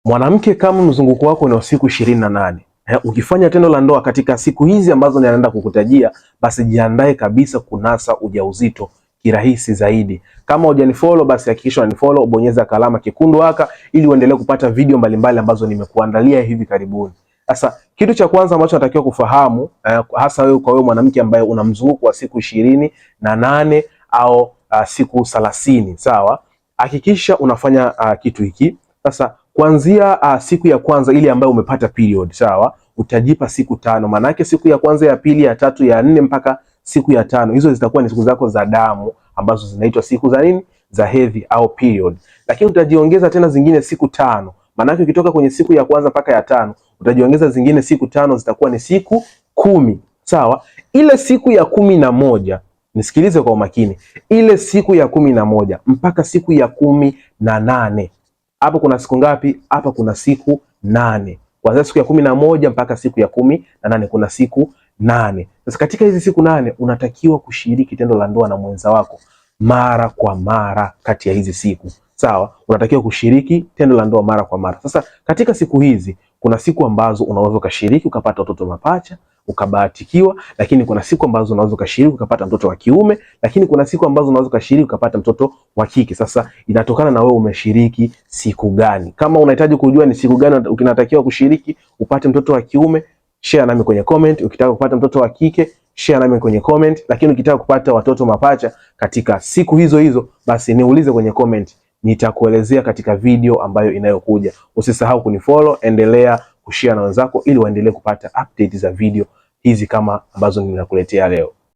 Mwanamke, kama mzunguko wako ni wa siku 28, ukifanya tendo la ndoa katika siku hizi ambazo ninaenda kukutajia, basi jiandae kabisa kunasa ujauzito kirahisi zaidi. Kama hujanifollow basi hakikisha unanifollow, bonyeza kalama kekundu haka ili uendelee kupata video mbalimbali ambazo nimekuandalia hivi karibuni. Sasa kitu cha kwanza ambacho natakiwa kufahamu hasa wewe kwa wewe mwanamke ambaye una mzunguko wa siku 28 au siku 30, sawa? Hakikisha unafanya kitu hiki. Sasa kuanzia siku ya kwanza ile ambayo umepata period, sawa, utajipa siku 5. Maana siku ya kwanza, ya pili, ya tatu, ya nne mpaka siku ya 5, hizo zitakuwa ni siku zako za damu ambazo zinaitwa siku za nini, za hedhi au period. Lakini utajiongeza tena zingine siku 5. Maana ukitoka kwenye siku ya kwanza mpaka ya 5 utajiongeza zingine siku 5, zitakuwa ni siku 10, sawa. Ile siku ya 11, nisikilize kwa umakini, ile siku ya 11 mpaka siku ya 18, hapo kuna siku ngapi? Hapa kuna siku 8. Kuanzia siku ya 11 mpaka siku ya 18 kuna siku 8. Sasa katika hizi siku 8 unatakiwa kushiriki tendo la ndoa na mwenza wako mara kwa mara kati ya hizi siku. Sawa, unatakiwa kushiriki tendo la ndoa mara kwa mara. Sasa katika siku hizi kuna siku ambazo unaweza ukashiriki ukapata watoto mapacha ukabahatikiwa, lakini kuna siku ambazo unaweza ukashiriki ukapata mtoto wa kiume, lakini kuna siku ambazo unaweza ukashiriki ukapata mtoto wa kike. Sasa inatokana na wewe umeshiriki siku gani. Kama unahitaji kujua ni siku gani unatakiwa kushiriki upate mtoto wa kiume, share nami kwenye comment. Ukitaka kupata mtoto wa kike, share nami kwenye comment. Lakini ukitaka kupata watoto mapacha katika siku hizo hizo, basi niulize kwenye comment, nitakuelezea katika video ambayo inayokuja. Usisahau kunifollow, endelea kushare na wenzako ili waendelee kupata update za video hizi kama ambazo ninakuletea leo.